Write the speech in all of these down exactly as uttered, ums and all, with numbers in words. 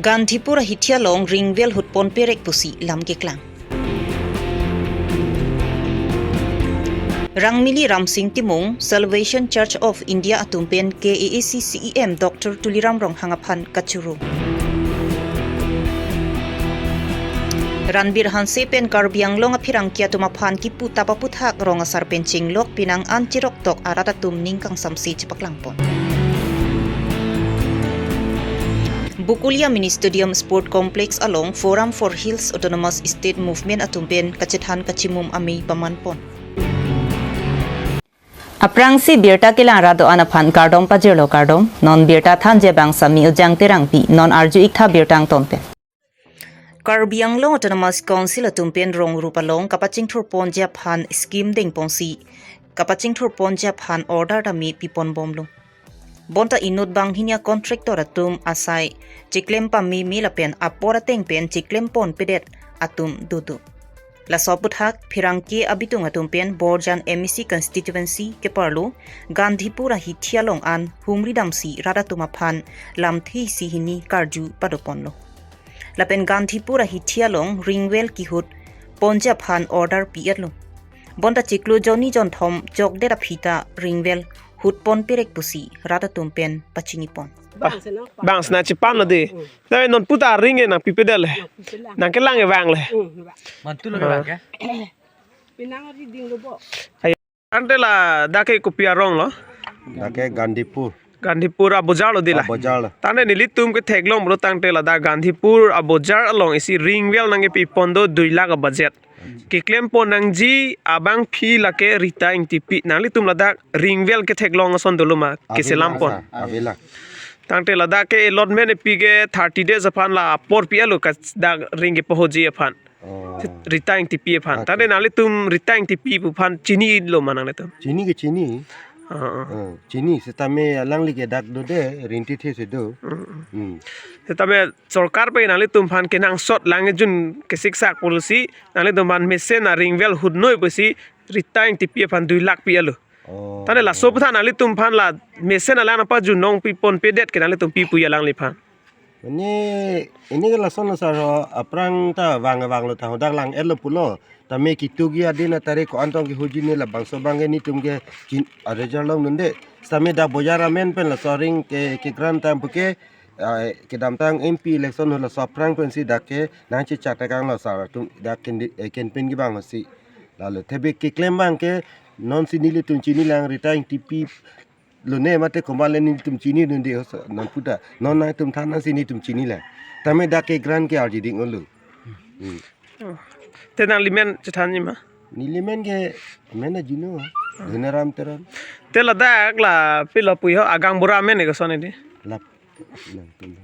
Gandhipur ahithi along ring well hut ponperek pusi lam keklang. Rangmili Ramsing Timung, Salvation Church of India atum pen K A A C C E M Doctor Tuliram Ronghang aphan kachoro. Ranbir Hanse pen Karbi Anglong apherangke atum aphan kipu tap aputhak rong asar pen chenglok penang an cherok tok arat atum ning kangsamse chepaklangpon. Bokolia Mini Stadium Sport Complex along Forum for Hills Autonomous State Movement atum pen kachethan kachimum amei pamanpon. Aphrangsi birta kelang rat do-an aphan kardom pajirlo kardom, non birta thanji abang Sami Ujang Terangpi, non arju iktha birta angton pen. Karbi Anglong Autonomous Council atum pen rong rup along kapachingthurponji aphan scheme dengponsi, kapachingthurponji aphan order tame piponbomlo. Bonta inut banghini a-contractor atum asai cheklem pameme lapen apor ateng pen cheklem ponpedet atum dodo. Laso aputhak pherangke abitung atum pen Borjan M A C constituency keparlo Gandhipur ahithi along an humri damsi rat atum aphan lamthe isi hini karju padoponlo. Lapen Gandhipur ahithi along ring well kihut ponji aphan order pi-etlo. Bonta chiklo jonni jonthom chokdet aphi ta ring well hut ponperek pusi rat atum pen pachinipon. Bang sena, bang sena chepamlo dei. Hmm. Tapi non puta ring e nangpipedet le. Nangpipedet. Nangkelang e vang le. Hmm, bang. Mantu lo bang ke? Penang ri dinglo bo. Tangte ladak ke kopi arong lo? Dak ke Gandhipur. Gandhipur abojar lo dei la? Abojar lo. Tangte nelitum ketheklonglo tangte ladak Gandhipur abojar along isi ring well nangkepipon do dui lakh a-budget. Keklempon nangji abangpi lake Rita Engtipi. Nanglitum ladak ring well ketheklong ason dolo ma? Ave lang, keselam pon. Sir. Ave lang. Tangte ladak ke allotment epi ke thirty days aphan la apor pi-etlo ka dak ring kepahoji aphan. Oh. Rita Engtipi aphan. Acha. Tangte nanglitum Rita Engtipi pu aphan chinilo ma nanglitum? Chini ke chini. Ah, ah. Eh, chini setame alangli ke dak do dei, rinti the si do. Mm, mm. Hmm. Setame sorkar pen nanglitum aphan kenangsot lang jun kesiksak pulosi nanglitum aphan mesen a-ring well hut noi pusi Rita Engtipi aphan dui lakh pi-etlo. Oh. Tangte laso aputhak nanglitum aphan la mesen alang nangpajunong piponpedet ke nanglitum pi pu alangliphan? Ini, ini ke lason lo sir ho, aphrang ta vang vanglo ta hadak lang-etlo pulo. Tame kitu ki adin atare ko-an tong kehoji ne labangso abang ke netum ke chin, arejar long nunde. Setame dak bojar amen pen laso ring ke, ke grant tam puke, ah, kedamtang M P election ho laso aphrang pensi dak ke nangchechak tekanglo sir atum dak ken, eh, campaign kevang ho si. Lalo tebek keklem abang ke nonsi nelitum chini lang Rita Engtipi lone mate komat le netum chinidunde ho so, non puta. Non nangtum than nangsi netum chini lang. Tame dak ke grant ke arjiding olo. Hmm. Oh. Te nanglimen chethanji ma? Nelimen ke men ajinu, Dhonaram Teron. Te ladak la pilo pui ho agaonbura amen ke son dei? Lap. Nangtum.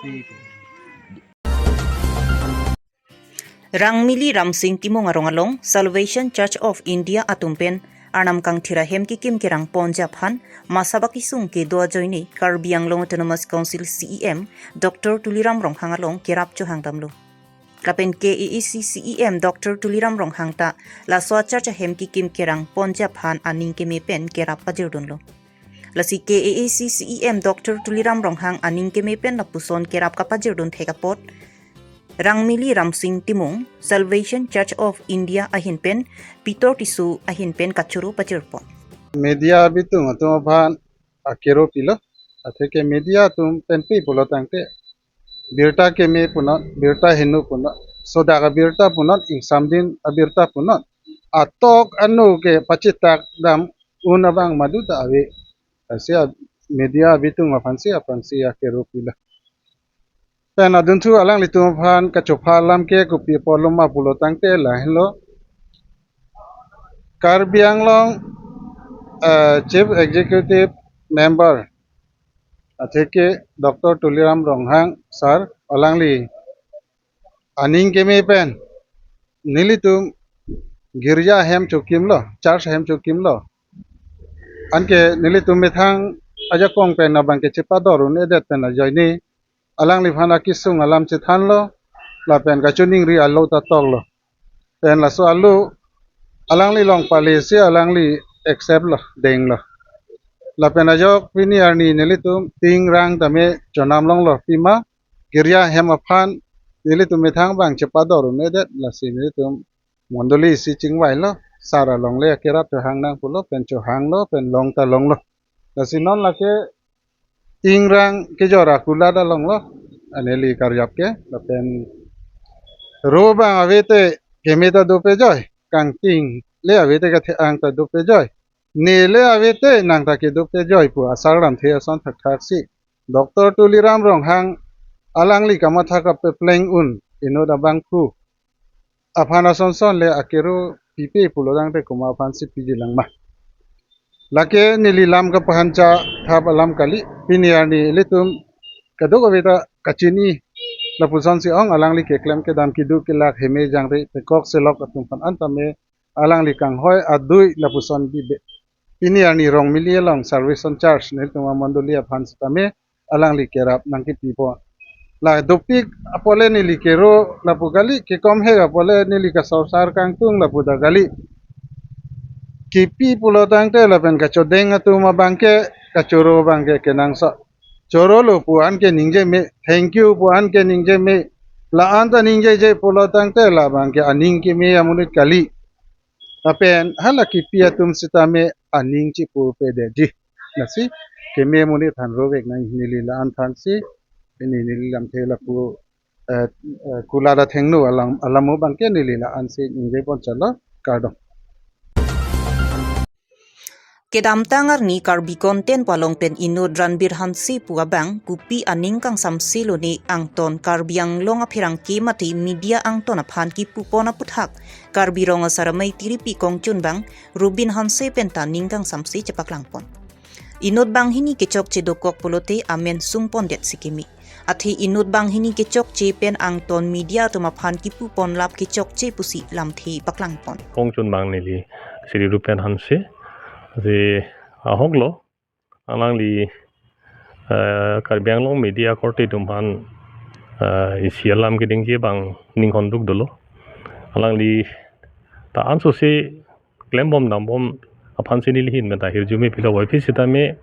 Si. Rangmili Ramsing Timung arong along Salvation Church of India atum pen Arnam kangthir ahem kekim kerang ponji aphan masaba kesung kedo ajoine Karbi Anglong Autonomous Council C E M Doctor Tuliram Ronghang along kerap chohang damlo. Lapen K A A C C E M Doctor Tuliram Ronghang ta laso a-church ahem kekim kerang ponji aphan aning keme pen kerap pajirdunlo. Lasi K A A C C E M Doctor Tuliram Ronghang aning keme pen lapuson kerap kapajirdun thek apot Rangmili Ramsing Timung, Salvation Church of India ahin pen, Peter Tisso ahin pen kachoro pajirpon. Media abitung atum aphan akero pilo, atheke media atum pen pi pulo tangte birta keme punon, birta heno punon, sodak abirta punon, ingsamdin abirta punon, atok anu ke pachitak dam un abang madu ta ave. Lasi a-, media abitung aphansi, aphansi akero pilo. Pen adunthu alanglitum aphan kachopha alam ke kopi apotlo ma pulo tangte lahenlo. Karbi Anglong, eh, Chief Executive Member, atheke Doctor Tuliram Ronghang sir, alangli aning keme pen nelitum girja ahem chokimlo, church ahem chokimlo. Anke nelitum methang ajakong pen abang ke chepador un-edet pen ajoine alangliphan akesung alam chethanlo, lapen kachiningri alo ta toklo. Pen laso alo alangli along pale si alangli accept lo, denglo. Lapen ajok pini arni nelitum ting rang tame chonam longlo, pima Keria hem aphan nelitum methang abang chepador un-edet, lasi nelitum mondoli isi chingvailo, sar alongle akerap chohang nang pulo, pen chohanglo, pen long ta longlo. Lasi non lake ingrang kejor akulat alonglo, aneli karjap ke, lapen ro abang ave te keme ta dopejoi, kangting le ave te kathe-ang ta dopejoi, ne le ave te nang ta kedopejoi pu asar lamthe ason thakthak si Doctor Tuliram Ronghang alangli kamatha kapepleng un inut abangphu aphan asonson le akero pipe pulo tangte komat aphan si piji lang ma. Lake neli lam kapahancha thap alam kali, pini arni ilitum kadokave ta kachini, lapuson si ong alangli keklem kedam keduk kelak heme jangre pekok selok atum aphan an tame alangli kanghoi adui lapuson bibe. Pini arni Rongmili along service in charge nelitum amondoli aphan sitame alangli kerap nangkepipo. La dopik apot le neli kero lapu kali, kekom he apot le neli kasorsar kangtung lapu ta kali. Kipi pulo tangte lapen kachodeng atum abangke, kachoro abangke kenangsot. Chorolo pu an ke ningje me, thank you pu an ke ningje me. La an ta ningjeje pulo tangte labangke aning keme amonit kali. Lapen hala kipi atum sitame aning chipurpedetji. Lasi keme amonit aphan rovek nang neli la-an aphan si, ini neli lamthe lapu, eh, eh, kulat athengno alam, alamo abangke neli la-an si ningjeponchalo, kardom. Kedamtang arni Karbi Content pu along pen inut Ranbir Hanse pu abang kopi aning kangsamse lone angton Karbi Anglong apherangke mate media angton aphan kipupon aputhak Karbi Rong Asar Amei Tiripi kongchun abang Rubin Hanse pen ta ning kangsamse chepaklangpon. Inut banghini kechokche dokok pulote amen sungpondet si keme. Athe inut banghini kechokche pen angton media atum aphan kipupon lap kechokche pusi lamthe paklangpon. Kongchun abang neli Shri Rupen Hanse, si ahoklo, alangli, eh, Karbi Anglong media korte atum aphan, eh, isi alam kedingje abang ninghon duk dolo. Alangli ta anso si klembom dambom aphan si neli ahin pen ta hirjume pilo, wai phi sitame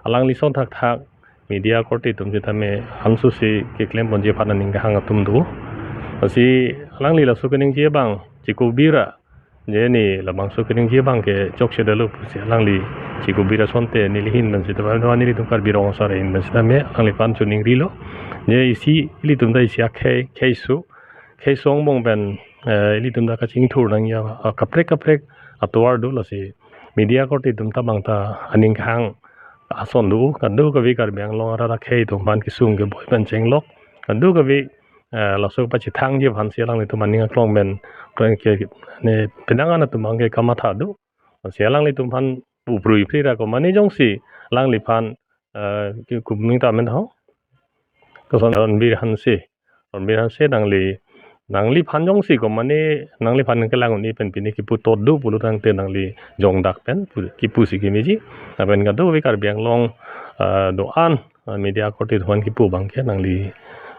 alangli ason thakthak media korte atum sitame anso si keklem ponji aphan aning kehang atum do. Lasi alangli laso keningje abang chikobira, je ne labangso keningje abangke chokchedetlo pusi alangli chikobira asonte neli ahin pen sitame, nelitum Karbi Rong Asar ahin pen sitame alangliphan choningrilo. Je isi ilitum ta isi akhei, kheiso, kheiso angbong pen, eh, ilitum ta kachingthur nangji akaprek kaprek atovar do, lasi media korte atum ta bang ta aning kehang ason do, kadokave Karbi Anglong arat akhei atum aphan kesung keboi pen chenglok, kadokave, eh, laso pachethangji aphan si alanglitum aning aklong pen, pen ke, ne penang an atum abangke kamatha do, lasi alanglitum aphan uprui pri ra komane jongsi alangliphan, eh, ke kumning ta amen ho. Koson Ranbir Hanse. Ranbir Hanse nangli, nangliphan jongsi komane, nangliphan kelang un-e pen pine kipu tot do pulo tangte nangli jongdak pen pu, kipu si kemeji. Lapen kadokave Karbi Anglong, eh, do-an, eh, media korte atum aphan kipu abangke nangli,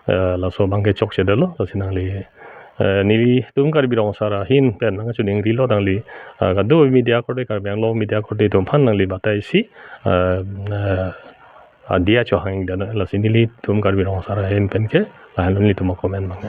eh, laso abangke chokchedetlo, lasi nangli, eh, nelitum Karbi Rong Asar ahin pen nangchoningrilo nangli, eh, kadokave media korte, Karbi Anglong media korte atum aphan nangli batai si, eh, eh, adia chohang dan, lasi nelitum Karbi Rong Asar ahin pen ke lahenlo nelitum a-comment abang.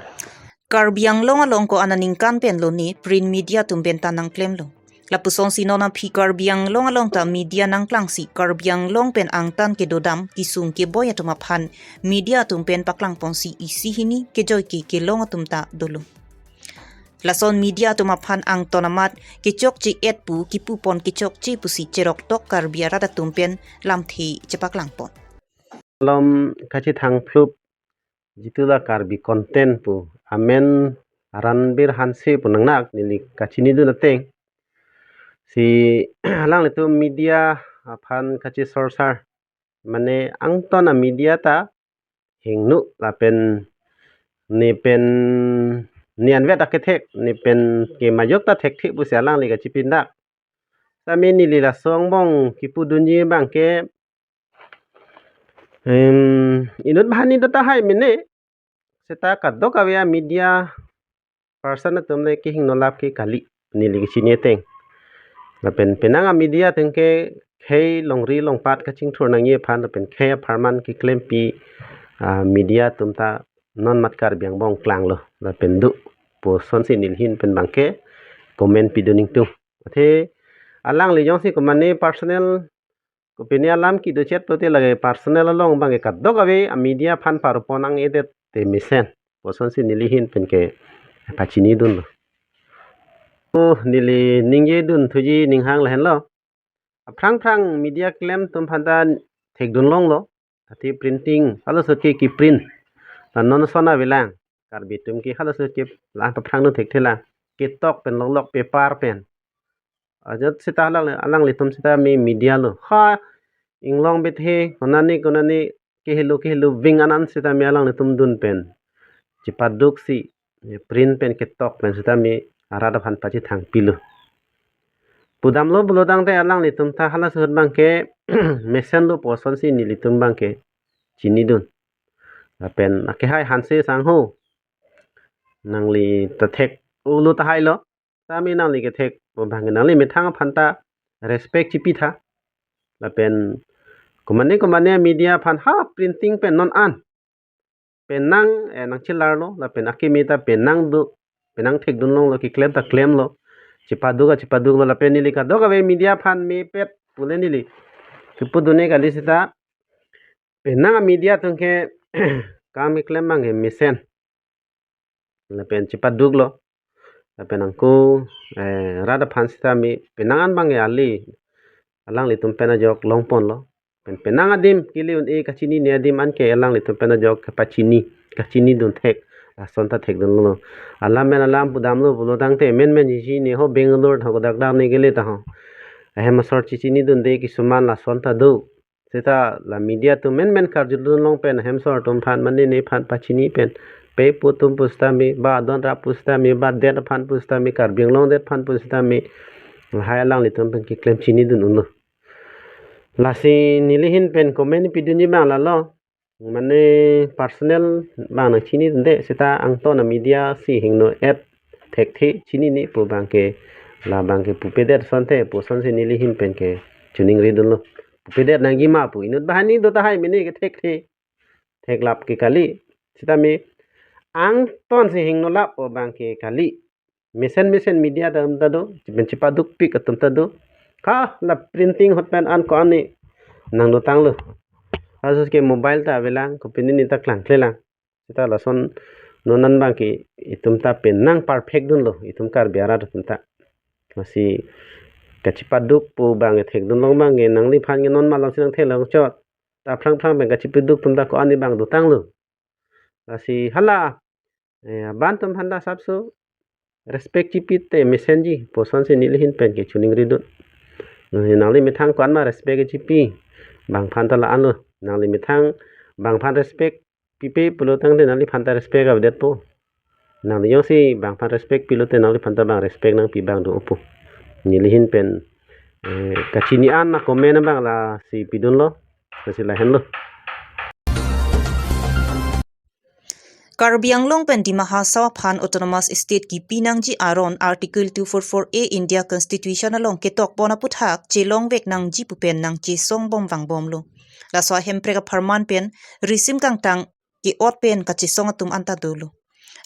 Karbi Anglong along ko-an aningkan pen lone print media atum pen ta nangklemlo. Lapuson si non aphi Karbi Anglong along ta media nangklangsi Karbi Anglong pen angtan kedodam kesung keboi atum aphan media atum pen paklangponsi isi hini kejoi ke kelong atum ta dolo. Lason media atum aphan angton amat kechokche-et pu kipupon kechokche pusi cheroktok Karbi arat atum pen lamthe chepaklangpon. Malom kachethang phlup, jitu la Karbi Content pu amen Ranbir Hanse pu nangnak neli kachinidun ateng. Si alanglitum media aphan kachesorsar, mane angton a-media ta hingno lapen ne pen ne anvet akethek, ne pen kemajok ta thekthe pusi alangli kachipindak. Tame neli laso angbong kipudunji abangke, em, inut banghini do tahai mene, seta kadokave a-media person atum le kehingno lap ke kali, neli kachini ateng. Lapen penang a-media atum ke khei longri longpat kachingthur nangji aphan lapen khei apharman keklempi a-media atum ta non mat Karbi angbong klanglo lapen do pu asonsi neli ahin pen abangke comment pidun ingtung. Athe alangli jongsi komane personal kopine alam kedo chet pulote lake personal along abangke kadokave a media aphan parupon ang-edet te mesen pu asonsi neli ahin penke pachinidunlo. O neli ningjedun thuji ninghang lahenlo. Aphrang phrang media klem atum aphanta thekdun longlo. Athe printing halaso ke kiprint. La non ason avelang. Karbi atum ke halaso ke la paphrangdun thekthelang. Ketok pen loklok paper pen. Ajat seta alang, alanglitum seta me media lo. Ha inglong bethe konane konane kehelo kehelo ving anan seta me alanglitum dun pen chepaduksi, eh, print pen ketok pen seta me arat aphan pachethang pilo. Pudamlo pulo tangte alanglitum ta halaso ahut abangke mesenlo pu asonsi nelitum abangke chinidun. Lapen akehai Hanse sangho, nangli ta thek-olo tahai lo. Tame nangli kethek pu abangke nangli methang aphanta respect chipitha. Lapen komane komane media aphan ha printing pen non an penang, eh, nangchelarlo, lapen akeme ta penang do, penang thekdun longlo, keklem ta klemlo, chepaduk a chepaduklo, lapen neli kadokave media aphan mepet pule neli kepudun-e kali seta penang a media atum ke kam keklem abangke mesen. Lapen chepaduklo. Lapen angko, eh, rat aphan seta me penang an abangke ali alanglitum pen ajok longponlo. Pen penang adim kili un-e kachinine adim anke alanglitum pen ajok kepachini, kachinidun thek, lason ta thekdunlo. Alam pen alam pudamlo pulo tangte menmen chichinine ho Bangalore tha kodak dak ne kele ta ho. Ahem asor chichinidunde kisuman lason ta do. Seta la media atum menmen karjudun long pen ahem asor atum aphan mane ne aphan pachini pen pe pu atum pu seta me ba adon rap pu seta me ba det aphan pu seta me Karbi Anglong det aphan pu seta me lahai alanglitum pen keklem chinidun unlo. Lasi neli ahin pen comment pidunji abang lalo. Mane personal abang nangchinidunde seta angton a media si hingno-et thekthe chinine pu abangke la abangke pupedet asonte pu asonsi neli ahin penke choningridunlo. Pupedet nangji ma pu inut banghini do tahai mene ke thekthe. Theklap ke kali. Seta me angton si hingnolap pu abangke kali. Mesen mesen media atum ta do, chipen chepadukpik atum ta do. Ha la printing ahut pen an ko-an ne nangdotanglo. Asus ke mobile ta avelang, kopine ne ta klangklelang. Seta lason non an abangke itum ta penang perfect dunlo, itum Karbi arat atum ta. Lasi kachepaduk pu abang thekdun long abangke nangliphan ke non malom si nangtheklong chot. Ta phrang phrang pen kachepaduk atum ta ko-an ne abang dotanglo. Lasi hala, eh, aban atum aphanta sapso respect chipi te mesenji pu asonsi neli ahin penke choningridun. Eh, nangli methang ko-an ma respect chipi, bang aphanta la-anlo. Nangli methang bang aphan respect pipe pulo tangte nangliphan ta respect avedetpo. Nangli jongsi bang aphan respect pilote nangliphan ta bang respect nangpi abang do-opo. Neli ahin pen, eh, kachini an a comment abang lasi pidunlo. Lasi lahenlo. Karbi Anglong pen Dima Hasao aphan Autonomous State kipi nangji aron Article two four four A India Constitution along ketokpon aputhak chelongvek nangji pu pen nangchesong bomvang bomlo. Laso ahemprek apharman pen risim kangtang ke-ot pen kachesong atum anta dolo.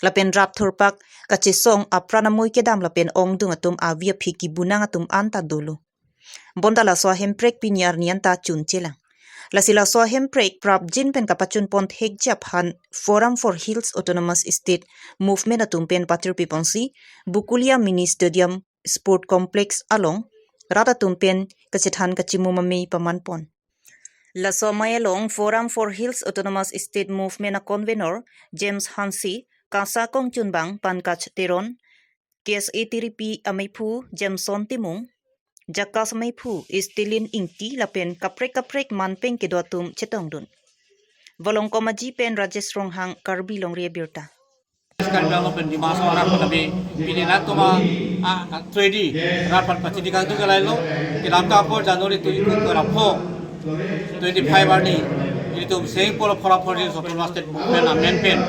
Lapen rap thurpak kachesong apran amoi kedam lapen ongdung atum avi aphi kibunang atum anta dolo. Bonta laso ahemprek pini arni anta chunchelang. Lasi laso ahemprek prapjin pen kapachunpon thekji aphan Forum for Hills Autonomous State Movement atum pen patirpiponsi Bokulia Mini Stadium Sport Complex along rat atum pen kachethan kachimum amei pamanpon. Laso amei along Forum for Hills Autonomous State Movement a convenor James Hanse, KASA kongchunbang Pankaj Teron, K S A Tiripi ameiphu Jameson Timung, JACAS ameiphu Estelin Ingti lapen kaprek kaprek manpeng kedo atum chetongdun. Volongkom Aji pen Rajesh Ronghang, Karbi Longri Abirta. Karbi Anglong pen Dima Hasao arat aphan kami pini nangtum a, a, a, tredi arat aphan pachini kangtung ke lahelo, kedamtang apor January twenty-two ke rapho, twenty-five arni, ilitum seng polo Forum for Hills Autonomous State Movement amen pen,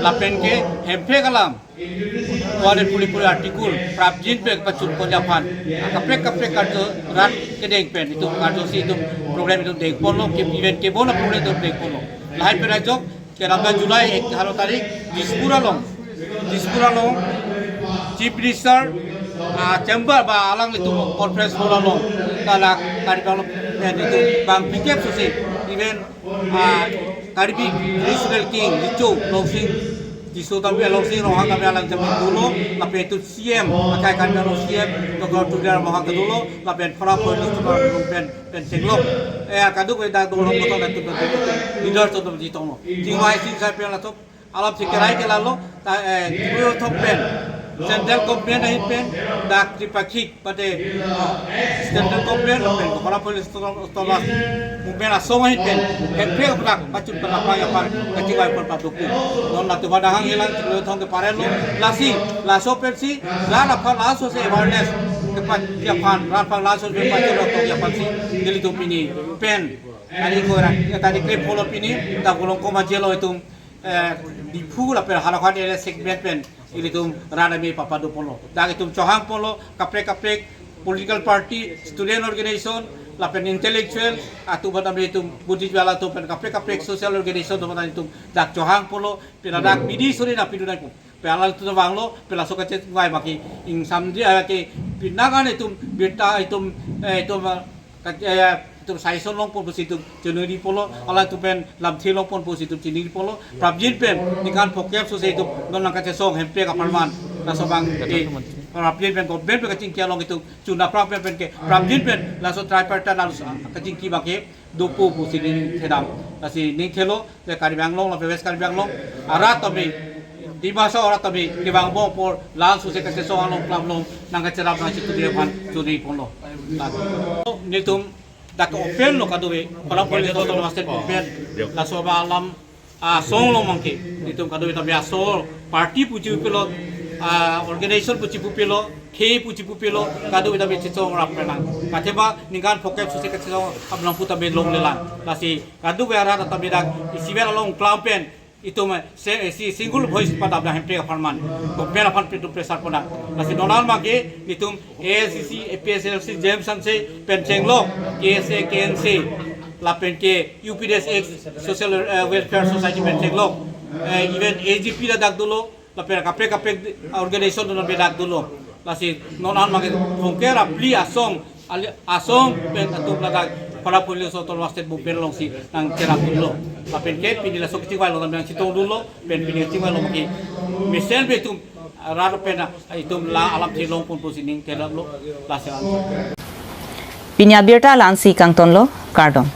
lapen ke hemprek alam, one forty-four article, prapjin pen pachunponji aphan, kaprek kaprek karjo rat kedeng pen, itum karjosi itum program itum dengponlo, ke event kebon a program itum dengponlo. Lahai pen ajok, Kedamtang July ek haro tarik Dispur along, Dispur along Chief Minister, ah, chamber ba alanglitum conference hall along, ta la Karbi Anglong, eh, itum bang P K F susi, even, ah, Karbi Regional King Richo Longsing, Riso Tampi Longsing Ronghang kami alang jam dolo, lapen itum C M, akai Karbi Anglong C M Doctor Tuliram Ronghang dolo, lapen para police pen pen chenglok. Eh, kaduk we dak dolo motor na tum tum leader tum tum jitong lo. Jingwai sing sai pen la tum alam si kerai ke lalo, ta, eh, Tripura thok pen, central government ahin pen, dak tripakhik pate, ah, central government pen, para police Thomas movement asong ahin pen, hemphe dak pachun pen apang apang kachingvai pen paduku. Non la tum dak hang hilang Tripura thok ke parelo, lasi, laso pensi, la la pha laso si awareness kepat aphan, la pha laso si pachun tok aphan si, nelitum pini pen, tadi ko rak, tadi klip polo pini, dak bolong koma jelo itum, eh, Diphu lapen Harakot area segment pen, ilitum rat tame papado polo. Dak itum chohang polo, kaprek kaprek political party, student organization, lapen intellectual, atum tame itum Buddhist wala atum pen kaprek kaprek social organization atum tame itum dak chohang polo, pela dak bidi suri na pidu nai pu. Pela alanglitum vanglo, pela so kachingvai maki, ingsamdi, eh, ke pinangan itum birta itum, eh, itum, eh, kat-, eh, itum saison longpon pusi itum chiningri polo, alanglitum pen lamthe longpon pusi itum chiningri polo, prapjin pen, ningkan phokep susi itum, non nang kachesong hemphe apharman, laso bang, eh, prapjin pen, government pen kachingki along itum, chuna prap pen pen ke, prapjin pen, laso tripartite lalu sa, kachingki bang ke, dopo pusi ning thedam, lasi ning thelo, le Karbi Anglong, lapen West Karbi Anglong, arat tame, Dima Hasao arat tame, kevang bom apor, langsose kachesong along klam long, nang kacherap nang chitu dia phan, churi ponlo. Nelitum, dak open lo kadokave, para police autonomous state open, laso ba alam, asong lo mangke, nelitum kadokave tame asong, party pu chipupelo, ah, organization pu chipupelo, khei pu chipupelo, kadokave tame chesong rap penang. Kathema, ningkan phokep susi kachesong, abang pu tame longlelang. Lasi, kadokave arat tame dak, isivet along klam pen, itum, eh, se, eh, si single voice padap dak hemphe apharman. Government aphan pintu pressure pona. Lasi non an mangke, nelitum A S D C, A P S L C, J M Sanse, pen chenglok, K S A, K N C, lapen ke U P D S X, Social, eh, Welfare Society pen chenglok, eh, even A G P ladak dolo, lapen kaprek kaprek organization atum ladak dolo. Lasi non an mangke thongker apli asong, ali-, asong pen atum ladak para police autonomous state movement alongsi nang cherap dolo. Lapen ke pini laso kachingvai lo nang chitong dolo, pen pini kachingvai lo maki mesen pe itum rat pen itum la alamthe longpon pusi ning thedam lo, lasi an. Pini abirta la-ansi kangtonlo, kardom.